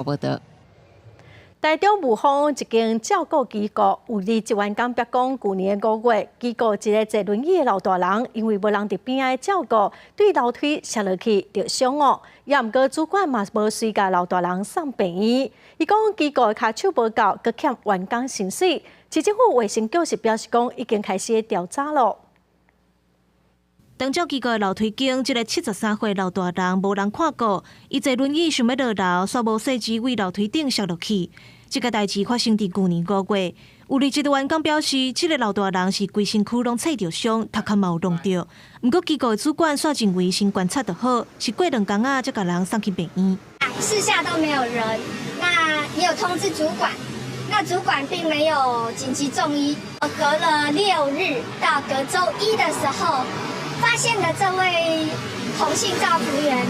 報道。台中霧峰一間照顧機構有離職員工白講，舊年5月，機構一个坐輪椅的老大人，因為無人佇邊仔照顧，對樓梯摔落去著傷哦。也毋過主管嘛無隨共老大人送病院。伊講機構跤手無夠，閣欠員工薪水。市政府衛生局是表示講，已經開始調查咯。長照機構的樓梯間，這个73歲老大人無人看顧，伊坐輪椅想欲落樓，煞無細緻對樓梯頂摔落去。這个代誌發生佇舊年5月，有離職的員工表示，這个老大人是規身軀攏挫著傷，頭殼嘛有弄著。毋過機構的主管煞認為先觀察就好，是過兩工仔才共人送去病院。四下都沒有人，那也有通知主管，那主管並沒有緊急送醫。隔了6日到隔週一的時候，發現的這位洪姓照服員，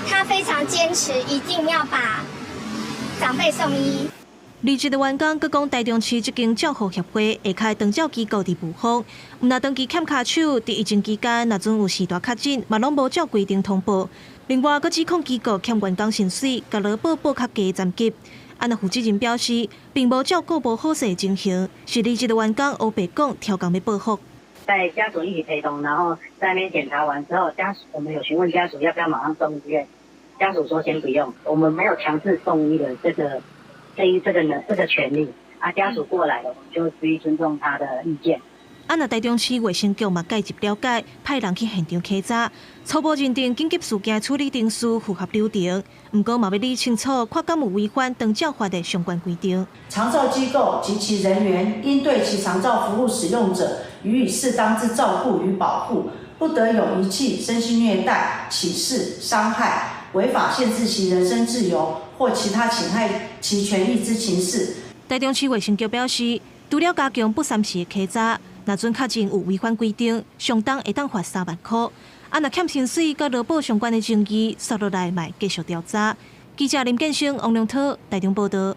他非常堅持，一定要把長輩送醫。離職的員工閣講，台中市這間照護協會下跤長照機構佇霧峰，毋但長期欠跤手，佇疫情期間，若陣有序大確診，嘛攏無照規定通報。另外，閣指控機構欠員工薪水，共勞保報較低層級。啊，若負責人表示，並無照顧無好勢情形，是離職的員工烏白講，刁工欲報復。在家屬一起陪同，然後在那邊檢查完之後，家屬我們有詢問家屬要不要馬上送醫院，家屬說先不用，我們沒有強制送醫的這個這一這個呢這個權利。啊，家屬過來了，我們就必須尊重他的意見。啊，若台中市衛生局嘛介入了解，派人去現場稽查，初步認定緊急事件處理程序符合流程，毋過嘛欲理清楚，看敢有違反長照法的相關規定。長照機構及其人員應對其長照服務使用者予以適當之照顧與保護，不得有遺棄、身心虐待、歧視、傷害、違法限制其人身自由或其他侵害其權益之情事。台中市衛生局表示，除了加強不三時的稽查，若準確認有違反規定，上重會當罰3萬箍。啊，若欠薪水佮勞保相關的爭議，煞落來嘛繼續調查。記者林建生、王良濤台中報道。